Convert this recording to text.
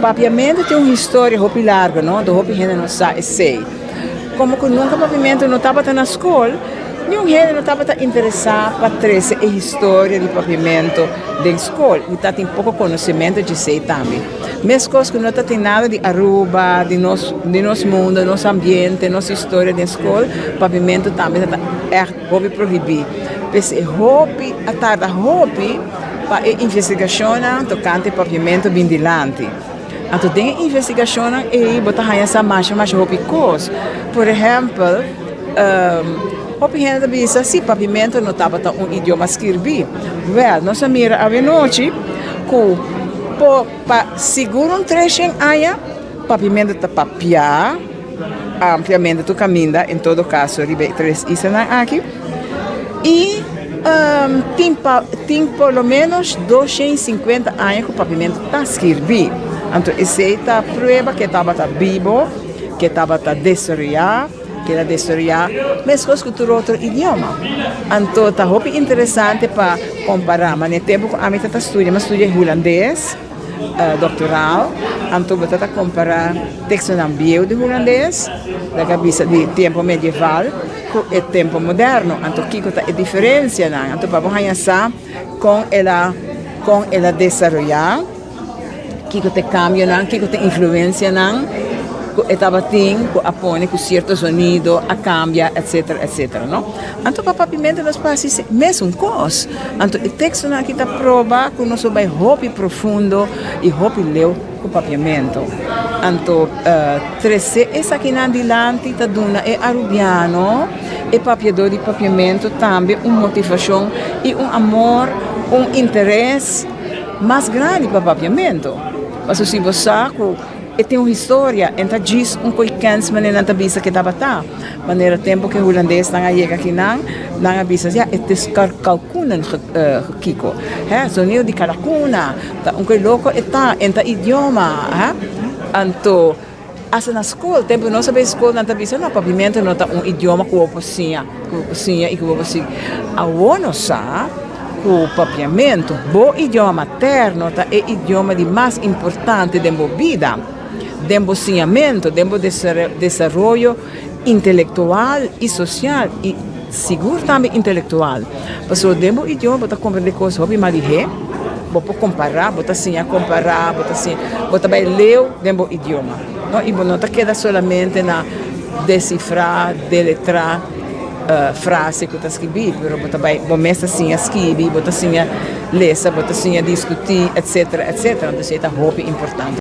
Papiamento tin un historia hopi largo, no? Anto hopi hende no sa esey. Como cu nunca papiamento no tabata na scol, niun hende no tabata interesa pa trece e historia di papiamento den scol y ta tin poco conocimento djesey tambe. Mescos cu no ta tin nada di Aruba, di nos di nos mundo, nos ambiente, nos historia den scol, papiamento tambe ta echt hopi prohibi. P'esey hopi a tarda hopi pa e investigacionnan tocante papiamento bin dilanti. Anto den e investigashonnan ei bo ta haña sa masha masha hopi kos. Por ehèmpel, hopi hende ta bisa si papiamentu no tabata un idioma skirbí. Wèl, nos a mira awenochi ku por pa sigur un treshen aña papiamentu ta papiá ampliamente tur kaminda, en todo kaso riba e tres islanan aki. I tin pa tin por lo menos 250 aña ku papiamentu ta skirbí. Anto esei ta prueba ku e tabata bibo, ku e tabata desaroyá, ku el a desaroyá meskos ku tur otro idioma. Anto ta hopi interesante pa kompará. Ma na e tempu ku ami ta ta studia, mi a studia hulandes doktoral, anto bo ta ta kompará tekstonan bieu di hulandes, laga bisa di tempu medieval, Ku e tempu moderno, anto kiko ta e diferensianan? Anto pa bo haña sa kon el a kon el a desaroyá, kiko ta e kambionan, kiko ta e influensianan ku e tabatin ku a pone ku sierto zonido a kambia etsetera etsetera no. Anto pa papimentu nos por hasi mesun kos. Anto e tekstonan aki ta proba ku nos por bai hopi profundo i hopi leu ku papiamentu. Anto trese esakinan dilanti ta duna e arubiano, e papiadó di papiamentu tambe un motivashon i un amor, un interes mas grandi pa papiamentu. Pasobra si bo sa ku e tin un historia, e no ta djis un koe kens manera nan ta bisa ke tabata. Manera tempu ku e hulandesnan a yega akinan, nan a bisa, ja, het is kalkoenen gekiko. Hè, zonido di kalakuna, ta un koe loko e ta, e no ta idioma. Hè. Anto, hasta na skol, tempu nos a bai skol, nan ta bisa, no, papiamentu no ta un idioma ku bo por siña, ku bo por siña i ku bo por sigui. Awor nos sa ku papiamentu, bo idioma materno, ta e idioma di mas importante den bo bida, den bo siñamentu, den bo desaroyo intelektual i sosial i sigur tambe intelektual. Pasobra den bo idioma bo ta komprende kos hopi mas lihé, bo por kompará, bo ta siña kompará, bo ta siña, bo ta bai leu den bo idioma, no? I bo no ta keda solamente na desifrá, deletrá frase ku ta skibí, pero bo ta bai, bo mes ta siña skibi, bo ta siña lesa, bo ta siña diskutí, etsetera, etsetera. Entonces e ta hopi importante.